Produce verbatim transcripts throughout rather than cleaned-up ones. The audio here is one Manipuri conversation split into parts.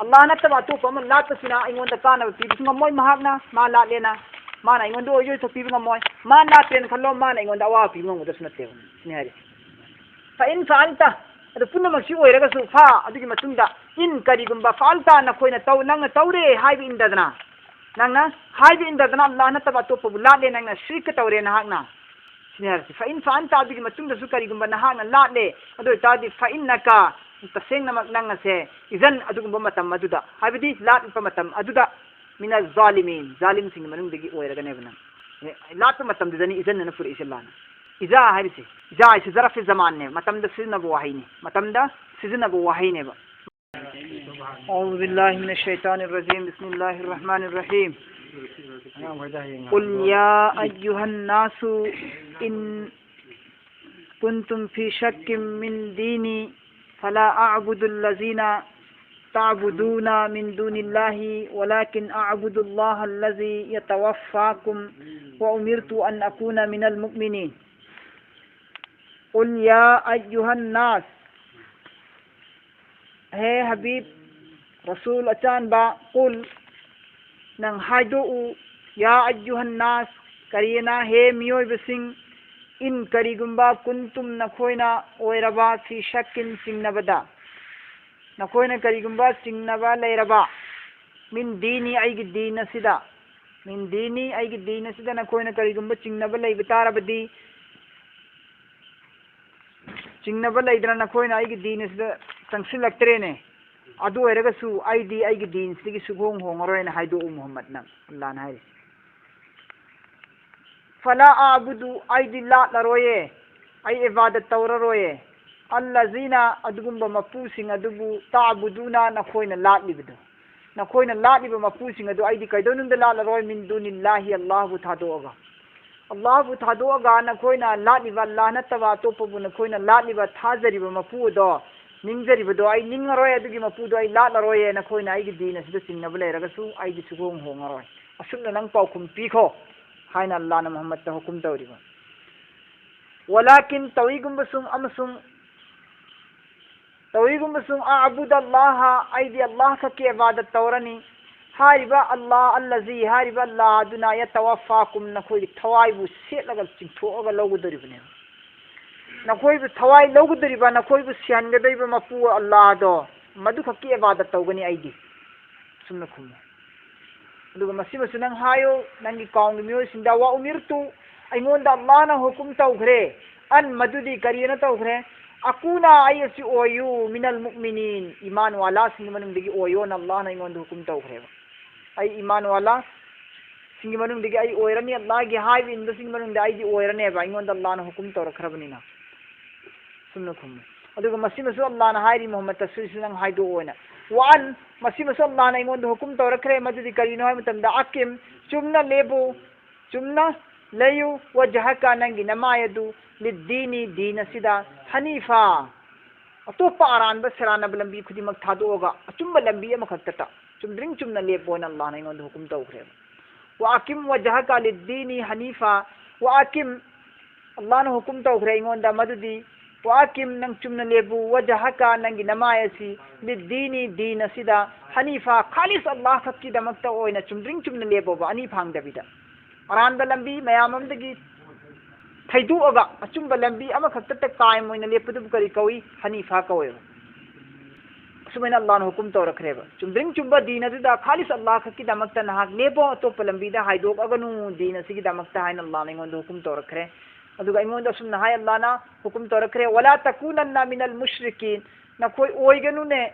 ꯑꯜꯂꯥꯍ ꯅꯠꯇꯕ ꯑꯇꯣꯞꯄ ꯑꯃ ꯂꯥꯠꯄꯁꯤꯅ ꯑꯩꯉꯣꯟꯗ ꯀꯥꯟꯅꯕ ꯄꯤꯕꯁꯨ ꯉꯝꯃꯣꯏ꯫ ꯃꯍꯥꯛꯅ ꯃꯥ ꯂꯥꯠꯂꯦꯅ ꯃꯥꯅ ꯑꯩꯉꯣꯟꯗ ꯑꯣꯏꯖꯣꯏꯊꯣꯛ ꯄꯤꯕ ꯉꯝꯃꯣꯏ꯫ ꯃꯥ ꯂꯥꯠꯇ꯭ꯔꯦꯅ ꯈꯜꯂꯣ, ꯃꯥꯅ ꯑꯩꯉꯣꯟꯗ ꯑꯋꯥꯕ ꯄꯤꯕ ꯉꯝꯒꯗꯕꯁꯨ ꯅꯠꯇꯦꯕ꯫ ꯁꯤꯅꯤ ꯍꯥꯏꯔꯤ꯫ ꯐ ꯏꯟ ꯐ ꯑꯜꯇ, ꯑꯗꯨ ꯄꯨꯝꯅꯃꯛꯁꯤ ꯑꯣꯏꯔꯒꯁꯨ ꯐ ꯑꯗꯨꯒꯤ ꯃꯇꯨꯡꯗ ꯏꯟ ꯀꯔꯤꯒꯨꯝꯕ ꯐ ꯑꯜꯇ ꯅꯈꯣꯏꯅ ꯇꯧ ꯅꯪꯅ ꯇꯧꯔꯦ ꯍꯥꯏꯕ ꯏꯟꯗꯗꯅ ꯅꯪꯅ ꯍꯥꯏꯕ ꯏꯟꯗꯗꯅ ꯑꯜꯂꯥꯍ ꯅꯠꯇꯕ ꯑꯇꯣꯞꯄꯕꯨ ꯂꯥꯠꯂꯦ ꯅꯪꯅ ꯁꯤꯔꯛꯀ ꯇꯧꯔꯦ ꯅꯍꯥꯛꯅ꯫ ꯁꯤꯅꯤ ꯍꯥꯏꯔꯤꯁꯤ꯫ ꯐ ꯏꯟ ꯐ ꯑꯜꯇ ꯑꯗꯨꯒꯤ ꯃꯇꯨꯡꯗꯁꯨ ꯀꯔꯤꯒꯨꯝꯕ ꯅꯍꯥꯛꯅ ꯂꯥꯠꯂꯦ ꯑꯗꯨ ꯑꯣꯏꯇꯥꯔꯗꯤ ꯐ ꯏꯟꯅꯀ ꯇꯁꯦꯡꯅꯃꯛ ꯅꯪ ꯑꯁꯦ ꯏꯖꯟ ꯑꯗꯨꯒꯨꯝꯕ ꯃꯇꯝ ꯑꯗꯨꯗ ꯍꯥꯏꯕꯗꯤ ꯂꯥꯠꯄ ꯃꯇꯝ ꯑꯗꯨꯗ ꯃꯤꯅ ꯖꯥꯂꯤꯃꯤꯟ ꯖꯥꯂꯤꯝꯁꯤꯡꯒꯤ ꯃꯅꯨꯡꯗꯒꯤ ꯑꯣꯏꯔꯒꯅꯦꯕ ꯅꯪ꯫ ꯂꯥꯠꯄ ꯃꯇꯝꯗꯨꯗꯅꯤ ꯏꯖꯟꯅ ꯄꯨꯔꯛꯏꯁꯦ ꯑꯜꯂꯥꯍꯅ꯫ ꯏꯖꯥ ꯍꯥꯏꯔꯤꯁꯦ ꯏꯖꯥ ꯍꯥꯏꯁꯦ ꯖꯔꯐꯤ ꯖꯃꯥꯟꯅꯦ ꯃꯇꯝꯗ ꯁꯤꯖꯤꯟꯅꯕ ꯋꯥꯍꯩꯅꯤ ꯃꯇꯝꯗ ꯁꯤꯖꯤꯟꯅꯕ ꯋꯥꯍꯩꯅꯦꯕ꯫ أعوذ بالله من الشيطان الرجيم. بسم الله الرحمن الرحيم. قل يا أيها الناس إن كنتم في شك من ديني فلا أعبد الذين تعبدون من دون الله ولكن أعبد الله الذي يتوفاكم وأمرت أن أكون من المؤمنين. قل يا أيها الناس. ꯍꯦ ꯍꯕꯤꯕ ꯔꯁꯨꯜ ꯑꯆꯥꯟꯕ, ꯀꯨꯜ, ꯅꯪ ꯍꯥꯏꯗꯣꯛꯎ, ꯌꯥ ꯑꯌꯨꯍꯟ ꯅꯥꯁ, ꯀꯔꯤꯅ, ꯍꯦ ꯃꯤꯑꯣꯏꯕꯁꯤꯡ, ꯏꯟ ꯀꯔꯤꯒꯨꯝꯕ, ꯀꯨꯟꯇꯨꯝ ꯅꯈꯣꯏꯅ ꯑꯣꯏꯔꯕ, ꯐꯤ ꯁꯛꯀꯤꯟ ꯆꯤꯡꯅꯕꯗ, ꯅꯈꯣꯏꯅ ꯀꯔꯤꯒꯨꯝꯕ ꯆꯤꯡꯅꯕ ꯂꯩꯔꯕ, ꯃꯤꯟ ꯗꯤꯅꯤ ꯑꯩꯒꯤ ꯗꯤꯟ ꯑꯁꯤꯗ, ꯃꯤꯟ ꯗꯤꯅꯤ ꯑꯩꯒꯤ ꯗꯤꯟ ꯑꯁꯤꯗ ꯅꯈꯣꯏꯅ ꯀꯔꯤꯒꯨꯝꯕ ꯆꯤꯡꯅꯕ ꯂꯩꯕ ꯇꯥꯔꯕꯗꯤ, ꯆꯤꯡꯅꯕ ꯂꯩꯗꯅ ꯅꯈꯣꯏꯅ ꯑꯩꯒꯤ ꯗꯤꯟ ꯑꯁꯤꯗ ꯆꯪꯁꯤꯜꯂꯛꯇ꯭ꯔꯦꯅꯦ꯫ ꯑꯗꯨ ꯑꯣꯏꯔꯒꯁꯨ ꯑꯩꯗꯤ ꯑꯩꯒꯤ ꯗꯤꯟꯁꯤꯗꯒꯤ ꯁꯨꯛꯍꯣꯡ ꯍꯣꯡꯉꯔꯣꯏꯅ ꯍꯥꯏꯗꯣꯛꯎ ꯃꯨꯍꯝꯃꯗ ꯅꯪ, ꯑꯜꯂꯥꯍꯅ ꯍꯥꯏꯔꯤ꯫ ꯐꯂꯥ ꯑꯥꯕꯨꯗꯨ ꯑꯩꯗꯤ ꯂꯥꯠꯂꯔꯣꯏꯌꯦ, ꯑꯩ ꯏꯕꯥꯗꯠ ꯇꯧꯔꯔꯣꯏꯌꯦ꯫ ꯑꯜꯂꯖꯤꯅ ꯑꯗꯨꯒꯨꯝꯕ ꯃꯄꯨꯁꯤꯡ ꯑꯗꯨꯕꯨ ꯇꯥꯕꯨꯗꯨꯅ ꯅꯈꯣꯏꯅ ꯂꯥꯠꯂꯤꯕꯗꯨ꯫ ꯅꯈꯣꯏꯅ ꯂꯥꯠꯂꯤꯕ ꯃꯄꯨꯁꯤꯡ ꯑꯗꯨ ꯑꯩꯗꯤ ꯀꯩꯗꯧꯅꯨꯡꯗ ꯂꯥꯠꯂꯔꯣꯏ ꯃꯤꯟ ꯗꯨꯅꯤꯜꯂꯥꯍꯤ ꯑꯜꯂꯥꯍꯕꯨ ꯊꯥꯗꯣꯛꯑꯒ꯫ ꯑꯜꯂꯥꯍꯕꯨ ꯊꯥꯗꯣꯛꯑꯒ ꯅꯈꯣꯏꯅ ꯂꯥꯠꯂꯤꯕ ꯑꯜꯂꯥꯍ ꯅꯠꯇꯕ ꯑꯇꯣꯞꯄꯕꯨ ꯅꯈꯣꯏꯅ ꯂꯥꯠꯂꯤꯕ ꯊꯥꯖꯔꯤꯕ ꯃꯄꯨ ꯑꯗꯣ ꯅꯤꯡꯖꯔꯤꯕꯗꯣ ꯑꯩ ꯅꯤꯡꯉꯔꯣꯏ ꯑꯗꯨꯒꯤ ꯃꯄꯨꯗꯣ ꯑꯩ ꯂꯥꯠꯂꯔꯣꯏꯌꯦ ꯅꯈꯣꯏꯅ ꯑꯩꯒꯤ ꯗꯤꯟ ꯑꯁꯤꯗ ꯆꯤꯡꯅꯕ ꯂꯩꯔꯒꯁꯨ ꯑꯩꯗꯤ ꯁꯨꯛꯍꯣꯡ ꯍꯣꯡꯉꯔꯣꯏ꯫ ꯑꯁꯨꯝꯅ ꯅꯪ ꯄꯥꯎꯈꯨꯝ ꯄꯤꯈꯣ ꯍꯥꯏꯅ ꯑꯜꯂꯥꯍꯅ ꯃꯨꯍꯝꯃꯗꯇ ꯍꯨꯀꯨꯝ ꯇꯧꯔꯤꯕ꯫ ꯋꯥꯂꯥꯀꯤꯟ ꯇꯧꯏꯒꯨꯝꯕꯁꯨꯡ ꯑꯃꯁꯨꯡ ꯇꯧꯏꯒꯨꯝꯕꯁꯨꯡ, "ꯑ ꯑꯕꯨꯗ ꯑꯜꯂꯥꯍ, ꯑꯩꯗꯤ ꯑꯜꯂꯥꯍ ꯈꯛꯀꯤ ꯏꯕꯥꯗꯠ ꯇꯧꯔꯅꯤ"꯫ ꯍꯥꯏꯔꯤꯕ ꯑꯜꯂꯥꯍ ꯑꯜꯂꯖꯤ, ꯍꯥꯏꯔꯤꯕ ꯑꯜꯂꯥꯍ ꯑꯗꯨꯅ "ꯌꯇꯋꯐꯥꯀꯨꯝ", ꯅꯈꯣꯏꯒꯤ ꯊꯋꯥꯏꯕꯨ ꯁꯦꯠꯂꯒ ꯆꯤꯡꯊꯣꯛꯑꯒ ꯂꯧꯒꯗꯧꯔꯤꯕꯅꯦꯕ꯫ ꯅꯈꯣꯏꯕꯨ ꯊꯋꯥꯏ ꯂꯧꯒꯗꯧꯔꯤꯕ, ꯅꯈꯣꯏꯕꯨ ꯁꯤꯍꯟꯒꯗꯧꯔꯤꯕ ꯃꯄꯨ ꯑꯜꯂꯥꯍꯗꯣ, ꯃꯗꯨꯈꯛꯀꯤ ꯏꯕꯥꯗꯠ ꯇꯧꯒꯅꯤ ꯑꯩꯗꯤ꯫ ꯁꯨꯝꯅ ꯈꯨꯝꯃꯨ꯫ ꯑꯗꯨꯒ ꯃꯁꯤꯃꯁꯨ ꯅꯪ ꯍꯥꯏꯌꯨ, ꯅꯪꯒꯤ ꯀꯥꯎꯝꯒꯤ ꯃꯤꯑꯣꯏꯁꯤꯡꯗ, "ꯋꯥ ꯎꯃꯤꯔꯇꯨ", ꯑꯩꯉꯣꯟꯗ ꯑꯜꯂꯥꯍꯅ ꯍꯨꯀꯨꯝ ꯇꯧꯈ꯭ꯔꯦ꯫ "ꯑꯟ", ꯃꯗꯨꯗꯤ ꯀꯔꯤꯅ ꯇꯧꯈ꯭ꯔꯦ? "ꯑꯀꯨꯅ", ꯑꯩ ꯑꯁꯤ ꯑꯣꯏꯌꯨ, "ꯃꯤꯅꯜ ꯃꯨꯛꯃꯤꯅꯤꯟ", ꯏꯃꯥꯟ ꯋꯥꯂꯥꯁꯤꯡꯒꯤ ꯃꯅꯨꯡꯗꯒꯤ ꯑꯣꯏꯌꯣꯅ ꯑꯜꯂꯥꯍꯅ ꯑꯩꯉꯣꯟꯗ ꯍꯨꯀꯨꯝ ꯇꯧꯈ꯭ꯔꯦꯕ꯫ ꯑꯩ ꯏꯃꯥꯟ ꯋꯥꯂꯥꯁꯤꯡꯒꯤ ꯃꯅꯨꯡꯗꯒꯤ ꯑꯩ ꯑꯣꯏꯔꯅꯤ, ꯑꯜꯂꯥꯍꯒꯤ ꯍꯥꯏꯕ ꯏꯟꯕꯁꯤꯡꯒꯤ ꯃꯅꯨꯡꯗ ꯑꯩꯗꯤ ꯑꯣꯏꯔꯅꯦꯕ, ꯑꯩꯉꯣꯟꯗ ꯑꯜꯂꯥꯍꯅ ꯍꯨꯀꯨꯝ ꯇꯧꯔꯛꯈ꯭ꯔꯕꯅꯤꯅ꯫ ꯁꯨꯝꯅ ꯈꯨꯝꯃꯤ꯫ ꯑꯗꯨꯒ ꯃꯁꯤꯃꯁꯨ ꯑꯜꯂꯥꯍꯅ ꯍꯥꯏꯔꯤ, "ꯃꯨꯍꯝꯃꯗꯇꯁꯨ ꯅꯪ ꯍꯥꯏꯗꯣꯛꯑꯣꯅ"꯫ "ꯋꯥꯟ", ꯃꯁꯤꯃꯁꯨ ꯑꯜꯂꯥꯍꯅ ꯑꯩꯉꯣꯟꯗ ꯍꯨꯀꯨꯝ ꯇꯧꯔꯛꯈ꯭ꯔꯦ, ꯃꯗꯨꯗꯤ ꯀꯔꯤꯅꯣ ꯍꯥꯏꯕ ꯃꯇꯝꯗ, "ꯑꯀꯤꯝ", ꯆꯨꯝꯅ ꯂꯦꯞꯄꯨ, ꯆꯨꯝꯅ ꯂꯩꯌꯨ, "ꯋꯖꯍꯀ", ꯅꯪꯒꯤ ꯅꯃꯥꯏ ꯑꯗꯨ, "ꯂꯤꯗꯗꯤꯅꯤ", ꯗꯤꯟ ꯑꯁꯤꯗ, "ꯍꯅꯤꯐꯥ", ꯑꯇꯣꯞꯄ ꯑꯔꯥꯟꯕ ꯁꯦꯔꯥꯟꯅꯕ ꯂꯝꯕꯤ ꯈꯨꯗꯤꯡꯃꯛ ꯊꯥꯗꯣꯛꯑꯒ ꯑꯆꯨꯝꯕ ꯂꯝꯕꯤ ꯑꯃꯈꯛꯇꯗ ꯆꯨꯝꯗ꯭ꯔꯤꯡ ꯆꯨꯝꯅ ꯂꯦꯞꯄꯣꯅ ꯑꯜꯂꯥꯍꯅ ꯑꯩꯉꯣꯟꯗ ꯍꯨꯀꯨꯝ ꯇꯧꯈ꯭ꯔꯦꯕ꯫ "ꯋꯥ ꯑꯀꯤꯝ ꯋꯖꯍꯀ ꯂꯤꯗꯗꯤꯅꯤ ꯍꯅꯤꯐꯥ", ꯋꯥ ꯑꯀꯤꯝ, ꯑꯜꯂꯥꯍꯅ ꯍꯨꯀꯨꯝ ꯇꯧꯈ꯭ꯔꯦ ꯑꯩꯉꯣꯟꯗ ꯃꯗꯨꯗꯤ, "ꯋꯥ ꯑꯀꯤꯝ", ꯅꯪ ꯆꯨꯝꯅ ꯂꯦꯞꯄꯨ, "ꯋꯖꯍꯀ", ꯅꯪꯒꯤ ꯅꯃꯥꯏ ꯑꯁꯤ, "ꯂꯤꯗꯗꯤꯅꯤ", ꯗꯤꯟ ꯑꯁꯤꯗ, "ꯍꯅꯤꯐꯥ", ꯈꯥꯂꯤꯁ ꯑꯜꯂꯥꯍ ꯈꯛꯀꯤꯗꯃꯛꯇ ꯑꯣꯏꯅ ꯆꯨꯝꯗ꯭ꯔꯤꯡ ꯆꯨꯝꯅ ꯂꯦꯞꯄꯣꯕ, ꯑꯅꯤ ꯐꯥꯡꯗꯕꯤꯗ꯫ ꯑꯔꯥꯟꯕ ꯂꯝꯕꯤ ꯃꯌꯥꯝ ꯑꯃꯗꯒꯤ ꯊꯩꯗꯣꯛꯑꯒ ꯑꯆꯨꯝꯕ ꯂꯝꯕꯤ ꯑꯃꯈꯛꯇꯗ ꯀꯥꯏꯝ ꯑꯣꯏꯅ ꯂꯦꯞꯄꯗꯨꯕꯨ ꯀꯔꯤ ꯀꯧꯏ? ꯍꯅꯤꯐꯥ ꯀꯧꯋꯦꯕ꯫ ꯑꯁꯨꯃꯥꯏꯅ ꯑꯜꯂꯥꯍꯅ ꯍꯨꯀꯨꯝ ꯇꯧꯔꯛꯈ꯭ꯔꯦꯕ꯫ ꯆꯨꯝꯗ꯭ꯔꯤꯡ ꯆꯨꯝꯕ ꯗꯤꯟ ꯑꯗꯨꯗ ꯈꯥꯂꯤꯁ ꯑꯜꯂꯥꯍ ꯈꯛꯀꯤꯗꯃꯛꯇ ꯅꯍꯥꯛ ꯂꯦꯞꯄꯣ, ꯑꯇꯣꯞꯄ ꯂꯝꯕꯤꯗ ꯍꯥꯏꯗꯣꯛꯑꯒꯅꯨ, ꯗꯤꯟ ꯑꯁꯤꯒꯤꯗꯃꯛꯇ ꯍꯥꯏꯅ ꯑꯜꯂꯥꯍꯅ ꯑꯩꯉꯣꯟꯗ ꯍꯨꯀꯨꯝ ꯇꯧꯔꯛꯈ꯭ꯔꯦ꯫ ꯑꯗꯨꯒ ꯑꯩꯉꯣꯟꯗ ꯑꯁꯨꯝꯅ ꯍꯥꯏ, ꯑꯜꯂꯥꯍꯅ ꯍꯨꯀꯨꯝ ꯇꯧꯔꯛꯈ꯭ꯔꯦ, "ꯋꯥꯂꯥ ꯇꯀꯨꯅꯟꯅ ꯃꯤꯅꯜ ꯃꯨꯁ꯭ꯔꯤꯀꯤꯟ", ꯅꯈꯣꯏ ꯑꯣꯏꯒꯅꯨꯅꯦ,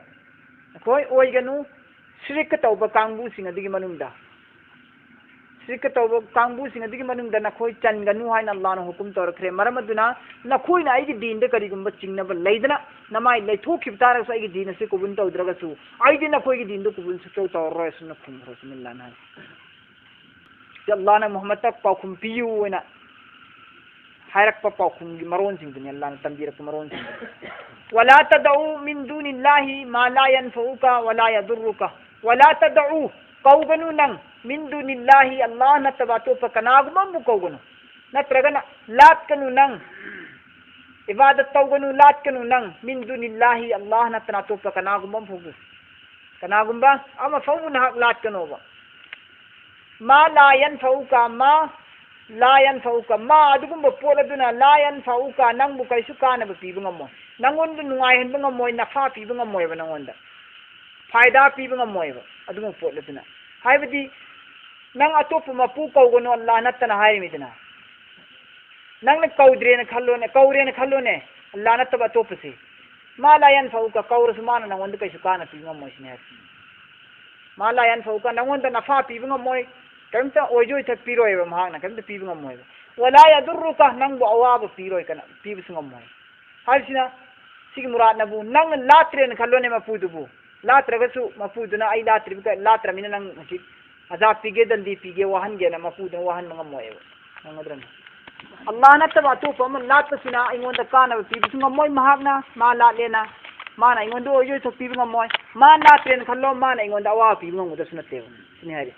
ꯅꯈꯣꯏ ꯑꯣꯏꯒꯅꯨ ꯁꯤꯔꯤꯛ ꯇꯧꯕ ꯀꯥꯡꯕꯨꯁꯤꯡ ꯑꯗꯨꯒꯤ ꯃꯅꯨꯡꯗ꯫ ꯁꯤꯔꯤꯛ ꯇꯧꯕ ꯀꯥꯡꯕꯨꯁꯤꯡ ꯑꯗꯨꯒꯤ ꯃꯅꯨꯡꯗ ꯅꯈꯣꯏ ꯆꯟꯒꯅꯨ ꯍꯥꯏꯅ ꯑꯜꯂꯥꯍꯅ ꯍꯨꯀꯨꯝ ꯇꯧꯔꯛꯈ꯭ꯔꯦ꯫ ꯃꯔꯝ ꯑꯗꯨꯅ ꯅꯈꯣꯏꯅ ꯑꯩꯒꯤ ꯗꯤꯟꯗ ꯀꯔꯤꯒꯨꯝꯕ ꯆꯤꯡꯅꯕ ꯂꯩꯗꯅ ꯅꯃꯥꯏ ꯂꯩꯊꯣꯛꯈꯤꯕ ꯇꯥꯔꯒꯁꯨ, ꯑꯩꯒꯤ ꯗꯤꯟ ꯑꯁꯤ ꯀꯨꯕꯨꯟ ꯇꯧꯗ꯭ꯔꯒꯁꯨ, ꯑꯩꯗꯤ ꯅꯈꯣꯏꯒꯤ ꯗꯤꯟꯗꯨ ꯀꯨꯕꯨꯟ ꯁꯨꯛꯇꯧ ꯇꯧꯔꯔꯣꯏ, ꯑꯁꯨꯝꯅ ꯈꯨꯝꯈ꯭ꯔꯁꯅꯨ ꯑꯜꯂꯥꯍꯅ ꯍꯥꯏ꯫ ꯁꯤ ꯑꯜꯂꯥꯍꯅ ꯃꯨꯍꯝꯃꯗꯇ ꯄꯥꯎꯈꯨꯝ ꯄꯤꯌꯨ ꯍꯥꯏꯅ ꯍꯥꯏꯔꯛꯄ ꯄꯥꯎꯈꯨꯝꯒꯤ ꯃꯔꯣꯟꯁꯤꯡꯗꯨꯅꯤ, ꯑꯜꯂꯥꯍꯅ ꯇꯝꯕꯤꯔꯛꯄ ꯃꯔꯣꯟꯁꯤꯡꯗꯨꯅꯤ꯫ "ꯋꯥꯂꯥ ꯇꯗꯎ ꯃꯤꯟ ꯗꯨꯅꯤꯜꯂꯥꯍꯤ ꯃꯥ ꯂꯥ ꯌꯟꯐꯎꯀ ꯋꯥꯂꯥ ꯌꯗꯨꯔꯔꯨꯀ꯫ ꯋꯥꯂꯥ ꯇꯗꯎ", ꯀꯧꯒꯅꯨ ꯅꯪ, "ꯃꯤꯟ ꯗꯨꯅꯤꯜꯂꯥꯍꯤ", ꯑꯜꯂꯥꯍ ꯅꯠꯇꯕ ꯑꯇꯣꯞꯄ ꯀꯅꯥꯒꯨꯝꯕ ꯑꯃꯕꯨ ꯀꯧꯒꯅꯨ, ꯅꯠꯇ꯭ꯔꯒꯅ ꯂꯥꯠꯀꯅꯨ ꯅꯪ꯫ ꯏꯕꯥꯗꯠ ꯇꯧꯒꯅꯨ, ꯂꯥꯠꯀꯅꯨ ꯅꯪ, ꯃꯤꯟ ꯗꯨꯅꯤꯜꯂꯥꯍꯤ, ꯑꯜꯂꯥꯍ ꯅꯠꯇꯅ ꯑꯇꯣꯞꯄ ꯀꯅꯥꯒꯨꯝꯕ ꯑꯃ ꯐꯥꯎꯕ, ꯀꯅꯥꯒꯨꯝꯕ ꯑꯃ ꯐꯥꯎꯕ ꯅꯍꯥꯛ ꯂꯥꯠꯀꯅꯣꯕ꯫ ꯃꯥ ꯂꯥ ꯌꯟꯐꯎꯀ, ꯃꯥ ꯂꯥ ꯌꯟꯐꯎꯀ, ꯃꯥ ꯑꯗꯨꯒꯨꯝꯕ ꯄꯣꯠ ꯑꯗꯨꯅ ꯂꯥ ꯌꯟꯐꯎꯀ, ꯅꯪꯕꯨ ꯀꯔꯤꯁꯨ ꯀꯥꯟꯅꯕ ꯄꯤꯕ ꯉꯝꯃꯣꯏ, ꯅꯪꯉꯣꯟꯗ ꯅꯨꯡꯉꯥꯏꯍꯟꯕ ꯉꯝꯃꯣꯏ, ꯅꯐꯥ ꯄꯤꯕ ꯉꯝꯃꯣꯏꯕ, ꯅꯪꯉꯣꯟꯗ ꯐꯥꯏꯗꯥ ꯄꯤꯕ ꯉꯝꯃꯣꯏꯕ ꯑꯗꯨꯒꯨꯝꯕ ꯄꯣꯠ ꯑꯗꯨꯅ꯫ ꯍꯥꯏꯕꯗꯤ ꯅꯪ ꯑꯇꯣꯞꯄ ꯃꯄꯨ ꯀꯧꯒꯅꯨ ꯑꯜꯂꯥꯍ ꯅꯠꯇꯅ ꯍꯥꯏꯔꯤꯃꯤꯗꯅ꯫ ꯅꯪꯅ ꯀꯧꯗ꯭ꯔꯦꯅ ꯈꯜꯂꯣꯅꯦ, ꯀꯧꯔꯦꯅ ꯈꯜꯂꯣꯅꯦ, ꯑꯜꯂꯥꯍ ꯅꯠꯇꯕ ꯑꯇꯣꯞꯄꯁꯦ꯫ ꯃꯥ ꯂꯥ ꯌꯟꯐꯎꯀ, ꯀꯧꯔꯁꯨ ꯃꯥꯅ ꯅꯪꯉꯣꯟꯗ ꯀꯩꯁꯨ ꯀꯥꯟꯅ ꯄꯤꯕ ꯉꯝꯃꯣꯏ ꯁꯤꯅꯦ ꯍꯥꯏꯁꯦ꯫ ꯃꯥ ꯂꯥ ꯌꯟꯐꯎꯀ, ꯅꯪꯉꯣꯟꯗ ꯅꯐꯥ ꯄꯤꯕ ꯉꯝꯃꯣꯏ, ꯀꯔꯤꯝꯇ ꯑꯣꯏꯖꯣꯏ ꯊꯛꯄꯤꯔꯣꯏꯕ, ꯃꯍꯥꯛꯅ ꯀꯔꯤꯝꯇ ꯄꯤꯕ ꯉꯝꯃꯣꯏꯕ꯫ ꯋꯥꯂꯥ ꯌꯗꯨꯔꯔꯨꯀ, ꯅꯪꯕꯨ ꯑꯋꯥꯕ ꯄꯤꯔꯣꯏ, ꯀꯅꯥ ꯄꯤꯕꯁꯨ ꯉꯝꯃꯣꯏ꯫ ꯍꯥꯏꯕꯁꯤꯅ ꯁꯤꯒꯤ ꯃꯨꯔꯥꯠꯅꯕꯨ, ꯅꯪꯅ ꯂꯥꯠꯇ꯭ꯔꯦꯅ ꯈꯜꯂꯣꯅꯦ ꯃꯄꯨꯗꯨꯕꯨ, ꯂꯥꯠꯇ꯭ꯔꯒꯁꯨ ꯃꯄꯨꯗꯨꯅ ꯑꯩ ꯂꯥꯠꯇ꯭ꯔꯤꯕ-, ꯂꯥꯠꯇ꯭ꯔꯃꯤꯅ ꯅꯪ ꯍꯧꯖꯤꯛ ꯑꯖꯥꯕ ꯄꯤꯒꯦ, ꯗꯟꯗꯤ ꯄꯤꯒꯦ, ꯋꯥꯍꯟꯒꯦꯅ ꯃꯄꯨꯗꯨꯅ ꯋꯥꯍꯟꯕ ꯉꯝꯃꯣꯏꯕ꯫ ꯉꯝꯒꯗ꯭ꯔꯅꯦ? ꯑꯜꯂꯥꯍ ꯅꯠꯇꯕ ꯑꯇꯣꯞꯄ ꯑꯃ ꯂꯥꯠꯄꯁꯤꯅ ꯑꯩꯉꯣꯟꯗ ꯀꯥꯟꯅꯕ ꯄꯤꯕꯁꯨ ꯉꯝꯃꯣꯏ, ꯃꯍꯥꯛꯅ, ꯃꯥ ꯂꯥꯠꯂꯦꯅ ꯃꯥꯅ ꯑꯩꯉꯣꯟꯗ ꯑꯣꯏꯖꯣꯏ ꯊꯣꯛꯄꯤꯕ ꯉꯝꯃꯣꯏ꯫ ꯃꯥ ꯂꯥꯠꯇ꯭ꯔꯦꯅ ꯈꯜꯂꯣ, ꯃꯥꯅ ꯑꯩꯉꯣꯟꯗ ꯑꯋꯥꯕ ꯄꯤꯕ ꯉꯝꯒꯗꯕꯁꯨ ꯅꯠꯇꯦꯕ꯫ ꯁꯤꯅꯤ ꯍꯥꯏꯔꯤꯁꯦ꯫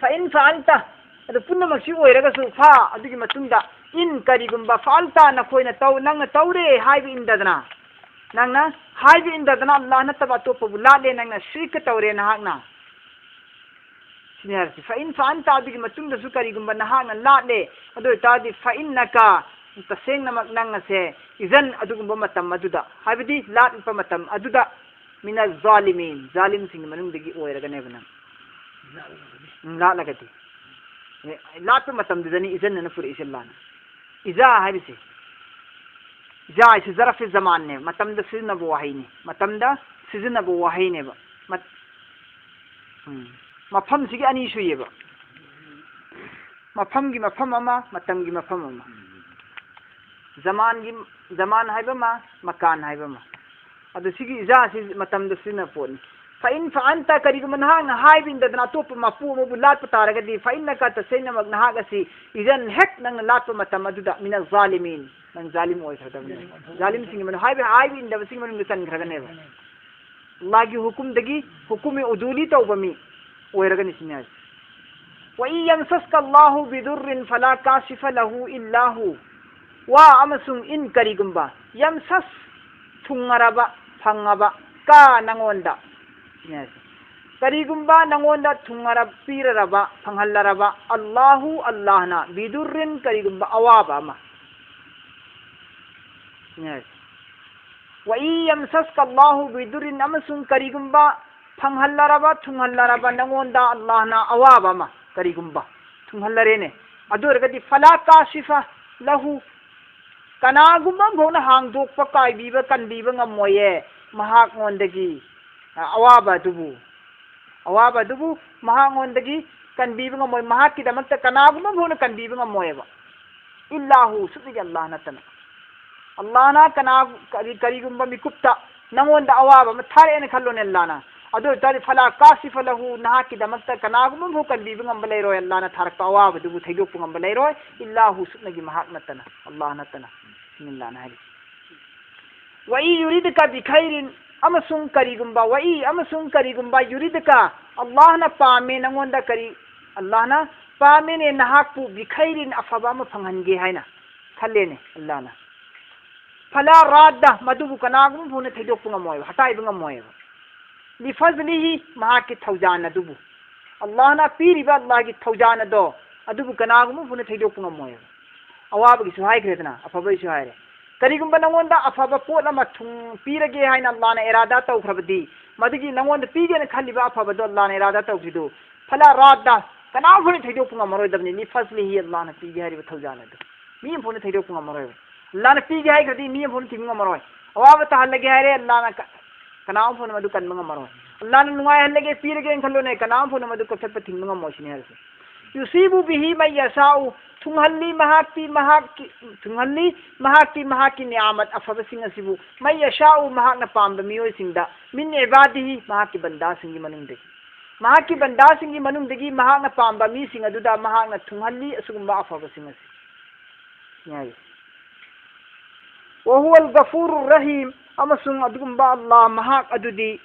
ꯐ ꯏꯟ ꯐ ꯑꯜꯇ, ꯑꯗꯨ ꯄꯨꯝꯅꯃꯛꯁꯤ ꯑꯣꯏꯔꯒꯁꯨ, ꯐ ꯑꯗꯨꯒꯤ ꯃꯇꯨꯡꯗ, ꯏꯟ ꯀꯔꯤꯒꯨꯝꯕ, ꯐ ꯑꯜꯇ ꯅꯈꯣꯏꯅ ꯇꯧ, ꯅꯪꯅ ꯇꯧꯔꯦ ꯍꯥꯏꯕ ꯏꯟꯗꯗꯅ, ꯅꯪꯅ ꯍꯥꯏꯕ ꯏꯟꯗꯗꯅ ꯑꯜꯂꯥꯍ ꯅꯠꯇꯕ ꯑꯇꯣꯞꯄꯕꯨ ꯂꯥꯠꯂꯦ, ꯅꯪꯅ ꯁꯤꯔꯛꯀ ꯇꯧꯔꯦ ꯅꯍꯥꯛꯅ꯫ ꯁꯤꯅꯤ ꯍꯥꯏꯔꯤꯁꯤ꯫ ꯐ ꯏꯟ ꯐ ꯑꯜꯇ ꯑꯗꯨꯒꯤ ꯃꯇꯨꯡꯗꯁꯨ ꯀꯔꯤꯒꯨꯝꯕ ꯅꯍꯥꯛꯅ ꯂꯥꯠꯂꯦ, ꯑꯗꯨ ꯑꯣꯏꯇꯥꯔꯗꯤ ꯐ ꯏꯟꯅꯀ, ꯇꯁꯦꯡꯅꯃꯛ ꯅꯪ ꯑꯁꯦ, ꯏꯖꯟ ꯑꯗꯨꯒꯨꯝꯕ ꯃꯇꯝ ꯑꯗꯨꯗ, ꯍꯥꯏꯕꯗꯤ ꯂꯥꯠꯄ ꯃꯇꯝ ꯑꯗꯨꯗ, ꯃꯤꯅ ꯖꯥꯂꯤꯃꯤꯟ, ꯖꯥꯂꯤꯝꯁꯤꯡꯒꯤ ꯃꯅꯨꯡꯗꯒꯤ ꯑꯣꯏꯔꯒꯅꯦꯕ ꯅꯪ꯫ ꯎꯝ, ꯂꯥꯠꯂꯒꯗꯤ꯫ ꯑꯦ, ꯂꯥꯠꯄ ꯃꯇꯝꯗꯨꯗꯅꯤ ꯏꯖꯟꯅ ꯄꯨꯔꯛꯏꯁꯦ ꯂꯥꯟꯅ꯫ ꯏꯖꯥ ꯍꯥꯏꯔꯤꯁꯦ꯫ ꯏꯖꯥ ꯍꯥꯏꯁꯦ ꯖꯔꯐꯤ ꯖꯃꯥꯟꯅꯦ, ꯃꯇꯝꯗ ꯁꯤꯖꯤꯟꯅꯕ ꯋꯥꯍꯩꯅꯤ꯫ ꯃꯇꯝꯗ ꯁꯤꯖꯤꯟꯅꯕ ꯋꯥꯍꯩꯅꯦꯕ꯫ ꯃꯠ-, ꯎꯝ꯫ ꯃꯐꯝꯁꯤꯒꯤ ꯑꯅꯤ ꯁꯨꯏꯌꯦꯕ꯫ ꯃꯐꯝꯒꯤ ꯃꯐꯝ ꯑꯃ, ꯃꯇꯝꯒꯤ ꯃꯐꯝ ꯑꯃ꯫ ꯖꯃꯥꯟꯒꯤ, ꯖꯃꯥꯟ ꯍꯥꯏꯕ ꯑꯃ, ꯃꯀꯥꯟ ꯍꯥꯏꯕ ꯑꯃ꯫ ꯑꯗꯨ ꯁꯤꯒꯤ ꯏꯖꯥꯁꯤ ꯃꯇꯝꯗ ꯁꯤꯖꯤꯟꯅꯕ ꯄꯣꯠꯅꯤ꯫ ꯐ ꯏꯟ ꯐ ꯑꯜꯇ, ꯀꯔꯤꯒꯨꯝꯕ ꯅꯍꯥꯛꯅ ꯍꯥꯏꯕ ꯏꯟꯗꯗꯅ ꯑꯇꯣꯞꯄ ꯃꯄꯨ ꯑꯃꯕꯨ ꯂꯥꯠꯄ ꯇꯥꯔꯒꯗꯤ, ꯐ ꯏꯟꯅꯀ, ꯇꯁꯦꯡꯅꯃꯛ ꯅꯍꯥꯛ ꯑꯁꯤ, ꯏꯖꯟ, ꯍꯦꯛ ꯅꯪꯅ ꯂꯥꯠꯄ ꯃꯇꯝ ꯑꯗꯨꯗ, ꯃꯤꯅ ꯖꯥꯂꯤꯃꯤꯟ, ꯅꯪ ꯖꯥꯂꯤꯝ ꯑꯣꯏꯈ꯭ꯔꯗꯕꯅꯤ꯫ ꯖꯥꯂꯤꯝꯁꯤꯡꯒꯤ ꯃꯅꯨꯡ-, ꯍꯥꯏꯕ, ꯍꯥꯏꯕ ꯏꯟꯗꯕꯁꯤꯡꯒꯤ ꯃꯅꯨꯡꯗ ꯆꯟꯈ꯭ꯔꯒꯅꯦꯕ꯫ ꯑꯜꯂꯥꯍꯒꯤ ꯍꯨꯀꯨꯝꯗꯒꯤ, ꯍꯨꯀꯨꯝ ꯎꯗꯨꯂꯤ ꯇꯧꯕ ꯃꯤ ꯑꯣꯏꯔꯒꯅꯤ ꯁꯤꯅꯤ ꯍꯥꯏꯁꯦ꯫ وَإِن يَمْسَسْكَ اللَّهُ بِضُرٍّ فَلَا كَاشِفَ لَهُ إِلَّا هُوَ. Wa ꯑꯃꯁꯨꯡ in ꯀꯔꯤꯒꯨꯝꯕ, yamsaska ꯊꯨꯡꯉꯔꯕ, ꯐꯪꯉꯕ, ka ꯅꯉꯣꯟꯗ꯫ ꯀꯔꯤꯒꯨꯝꯕ ꯅꯉꯣꯟꯗ ꯊꯨꯡꯉꯔ-, ꯄꯤꯔꯔꯕ, ꯐꯪꯍꯜꯂꯔꯕ, Allahu ꯑꯜꯂꯥꯍꯅ, bidurrin ꯀꯔꯤꯒꯨꯝꯕ ꯑꯋꯥꯕ ꯑꯃ꯫ Wa in yamsaska Allahu bidurrin ꯑꯃꯁꯨꯡ ꯀꯔꯤꯒꯨꯝꯕ ꯐꯪꯍꯜꯂꯔꯕ, ꯊꯨꯡꯍꯜꯂꯔꯕ ꯅꯉꯣꯟꯗ ꯑꯜꯂꯥꯍꯅ ꯑꯋꯥꯕ ꯑꯃ ꯀꯔꯤꯒꯨꯝꯕ ꯊꯨꯡꯍꯜꯂꯔꯦꯅꯦ꯫ ꯑꯗꯨ ꯑꯣꯏꯔꯒꯗꯤ fala kashifa lahu ꯀꯅꯥꯒꯨꯝꯕ ꯑꯃꯐꯥꯎꯅ ꯍꯥꯡꯗꯣꯛꯄ, ꯀꯥꯏꯕꯤꯕ, ꯀꯟꯕꯤꯕ ꯉꯝꯃꯣꯏꯌꯦ ꯃꯍꯥꯛꯉꯣꯟꯗꯒꯤ, ꯑ, ꯑꯋꯥꯕ ꯑꯗꯨꯕꯨ꯫ ꯑꯋꯥꯕ ꯑꯗꯨꯕꯨ ꯃꯍꯥꯛꯉꯣꯟꯗꯒꯤ ꯀꯟꯕꯤꯕ ꯉꯝꯃꯣꯏ꯫ ꯃꯍꯥꯛꯀꯤꯗꯃꯛꯇ ꯀꯅꯥꯒꯨꯝꯕ ꯑꯃꯐꯥꯎꯅ ꯀꯟꯕꯤꯕ ꯉꯝꯃꯣꯏꯕ꯫ Illa hu ꯁꯨꯞꯅꯒꯤ ꯑꯜꯂꯥꯍ ꯅꯠꯇꯅ꯫ ꯑꯜꯂꯥꯍꯅ ꯀꯅꯥ-, ꯀꯔꯤ-, ꯀꯔꯤꯒꯨꯝꯕ ꯃꯤꯀꯨꯞꯇ ꯅꯉꯣꯟꯗ ꯑꯋꯥꯕ ꯑꯃ ꯊꯥꯔꯛꯑꯦꯅ ꯈꯜꯂꯣꯅꯦ ꯑꯜꯂꯥꯍꯅ꯫ ꯑꯗꯨ ꯑꯣꯏꯇꯥꯔꯗꯤ fala kashifa lahu ꯅꯍꯥꯛꯀꯤꯗꯃꯛꯇ ꯀꯅꯥꯒꯨꯝꯕ ꯑꯃꯐꯥꯎ ꯀꯟꯕꯤꯕ ꯉꯝꯕ ꯂꯩꯔꯣꯏ꯫ ꯑꯜꯂꯥꯍꯅ ꯊꯥꯔꯛꯄ ꯑꯋꯥꯕꯗꯨꯕꯨ ꯊꯩꯗꯣꯛꯄ ꯉꯝꯕ ꯂꯩꯔꯣꯏ꯫ Illa hu ꯁꯨꯞꯅꯒꯤ ꯃꯍꯥꯛ ꯅꯠꯇꯅ, ꯑꯜꯂꯥꯍ ꯅꯠꯇꯅ꯫ ꯁꯤꯅꯤ ꯑꯜꯂꯥꯍꯅ ꯍꯥꯏꯔꯤꯁꯤ꯫ Wa in yuridka bi khairin ꯑꯃꯁꯨꯡ ꯀꯔꯤꯒꯨꯝꯕ, wa in ꯑꯃꯁꯨꯡ ꯀꯔꯤꯒꯨꯝꯕ, yuridka ꯑꯜꯂꯥꯍꯅ ꯄꯥꯝꯃꯦ ꯅꯉꯣꯟꯗ ꯀꯔꯤ, ꯑꯜꯂꯥꯍꯅ ꯄꯥꯝꯃꯦꯅꯦ ꯅꯍꯥꯛꯄꯨ bi khairin ꯑꯐꯕ ꯑꯃ ꯐꯪꯍꯟꯒꯦ ꯍꯥꯏꯅ ꯈꯜꯂꯦꯅꯦ ꯑꯜꯂꯥꯍꯅ꯫ Fala radda ꯃꯗꯨꯕꯨ ꯀꯅꯥꯒꯨꯝꯕ ꯐꯥꯎꯅ ꯊꯩꯗꯣꯛꯄ ꯉꯝꯃꯣꯏꯕ, ꯍꯇꯥꯏꯕ ꯉꯝꯃꯣꯏꯕ꯫ Li fadlihi ꯃꯍꯥꯛꯀꯤ ꯊꯧꯖꯥꯟ ꯑꯗꯨꯕꯨ꯫ ꯑꯜꯂꯥꯍꯅ ꯄꯤꯔꯤꯕ ꯑꯜꯂꯥꯍꯒꯤ ꯊꯧꯖꯥꯟ ꯑꯗꯣ, ꯑꯗꯨꯕꯨ ꯀꯅꯥꯒꯨꯝꯕ ꯐꯥꯎꯅ ꯊꯩꯗꯣꯛꯄ ꯉꯝꯃꯣꯏꯕ꯫ ꯑꯋꯥꯕꯒꯤꯁꯨ ꯍꯥꯏꯈ꯭ꯔꯦꯗꯅ, ꯑꯐꯕꯒꯤꯁꯨ ꯍꯥꯏꯔꯦ꯫ ꯀꯔꯤꯒꯨꯝꯕ ꯅꯉꯣꯟꯗ ꯑꯐꯕ ꯄꯣꯠ ꯑꯃ ꯊꯨꯡ-, ꯄꯤꯔꯒꯦ ꯍꯥꯏꯅ ꯑꯜꯂꯥꯍꯅ ꯏꯔꯥꯗꯥ ꯇꯧꯈ꯭ꯔꯕꯗꯤ, ꯃꯗꯨꯒꯤ ꯅꯉꯣꯟꯗ ꯄꯤꯒꯦꯅ ꯈꯜꯂꯤꯕ ꯑꯐꯕꯗꯣ ꯑꯜꯂꯥꯍꯅ ꯏꯔꯥꯗꯥ ꯇꯧꯈ꯭ꯔꯤꯗꯨ, fala radda ꯀꯅꯥꯝ ꯐꯥꯎꯅ ꯊꯩꯗꯣꯛꯄ ꯉꯝꯃꯔꯣꯏꯗꯕꯅꯤ꯫ Li fadlihi ꯑꯜꯂꯥꯍꯅ ꯄꯤꯒꯦ ꯍꯥꯏꯔꯤꯕ ꯊꯧꯖꯥꯜ ꯑꯗꯨ ꯃꯤ ꯑꯃ ꯐꯥꯎꯅ ꯊꯩꯗꯣꯛꯄ ꯉꯝꯃꯔꯣꯏꯕ꯫ ꯑꯜꯂꯥꯍꯅ ꯄꯤꯒꯦ ꯍꯥꯏꯈ꯭ꯔꯗꯤ ꯃꯤ ꯑꯃ ꯐꯥꯎꯅ ꯊꯤꯡꯕ ꯉꯝꯃꯔꯣꯏ꯫ ꯑꯋꯥꯕ ꯇꯥꯍꯜꯂꯒꯦ ꯍꯥꯏꯔꯦ ꯑꯜꯂꯥꯍꯅ, ꯀ-, ꯀꯅꯥꯝ ꯐꯥꯎꯅ ꯃꯗꯨ ꯀꯟꯕ ꯉꯝꯃꯔꯣꯏ꯫ ꯑꯜꯂꯥꯍꯅ ꯅꯨꯡꯉꯥꯏꯍꯜꯂꯒꯦ, ꯄꯤꯔꯒꯦꯅ ꯈꯜꯂꯣꯅꯦ, ꯀꯅꯥꯝ ꯐꯥꯎꯅ ꯃꯗꯨ ꯀꯛꯊꯠꯄ ꯊꯤꯡꯕ ꯉꯝꯃꯣꯏ ꯁꯤꯅꯤ ꯍꯥꯏꯔꯤꯁꯦ꯫ Yusibu bihi man yasha'u ꯊꯨꯡꯍꯜꯂꯤ ꯃꯍꯥꯛꯇꯤ ꯃꯍꯥꯛꯀꯤ, ꯊꯨꯡꯍꯜꯂꯤ ꯃꯍꯥꯛꯇꯤ ꯃꯍꯥꯛꯀꯤ ꯅꯤꯌꯥꯃꯠ ꯑꯐꯕꯁꯤꯡ ꯑꯁꯤꯕꯨ man yasha'u ꯃꯍꯥꯛꯅ ꯄꯥꯝꯕ ꯃꯤꯑꯣꯏꯁꯤꯡꯗ min ibadihi ꯃꯍꯥꯛꯀꯤ ꯕꯟꯗꯥꯁꯤꯡꯒꯤ ꯃꯅꯨꯡꯗꯒꯤ꯫ ꯃꯍꯥꯛꯀꯤ ꯕꯟꯗꯥꯁꯤꯡꯒꯤ ꯃꯅꯨꯡꯗꯒꯤ ꯃꯍꯥꯛꯅ ꯄꯥꯝꯕ ꯃꯤꯁꯤꯡ ꯑꯗꯨꯗ ꯃꯍꯥꯛꯅ ꯊꯨꯡꯍꯜꯂꯤ ꯑꯁꯤꯒꯨꯝꯕ ꯑꯐꯕꯁꯤꯡ ꯑꯁꯤ꯫ ꯌꯥꯏ꯫ Wa huwal ghafurur rahim ꯑꯃꯁꯨꯡ ꯑꯗꯨꯒꯨꯝꯕ ꯑꯜꯂꯥꯍ ꯃꯍꯥꯛ ꯑꯗꯨꯗꯤ